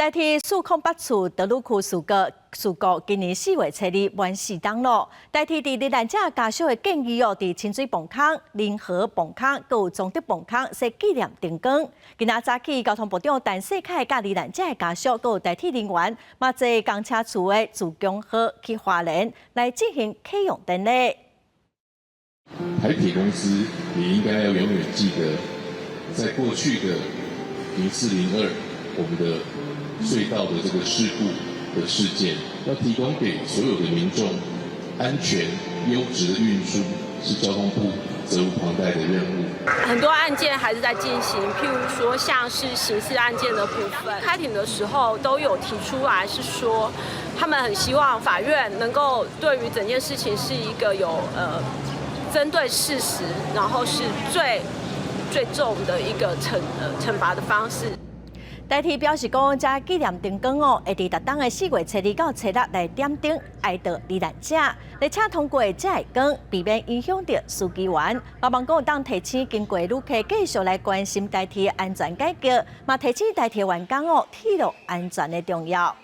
台鐵408處德魯區事故，今年4月初二滿4冬囉。台鐵佇罹難者家屬的建議哦，佇清水磅空、仁和磅空、閣有彰德磅空設紀念燈光。今仔早起，交通部長陳世凱佮罹難者的家屬，閣有台鐵人員，嘛坐公車處的自強號去花蓮來進行啟用典禮。台鐵公司也應該要永遠記得，在過去的0402，我們的隧道的這個事故的事件，要提供給所有的民眾安全、優質的運輸，是交通部責無旁貸的任務。很多案件還是在進行，譬如說像是刑事案件的部分，開庭的時候都有提出來，是說他們很希望法院能夠對於整件事情是一個有針對事實，然後是最最重的一個懲罰的方式。台鐵表示講，這紀念燈光哦，會佇逐冬的4月初二到初六來點燈哀悼罹難者，而且通過這个光，避免影響著司機員。嘛望講會當提醒經過旅客繼續來關心台鐵安全改革，嘛提醒台鐵員工哦，鐵路安全的重要。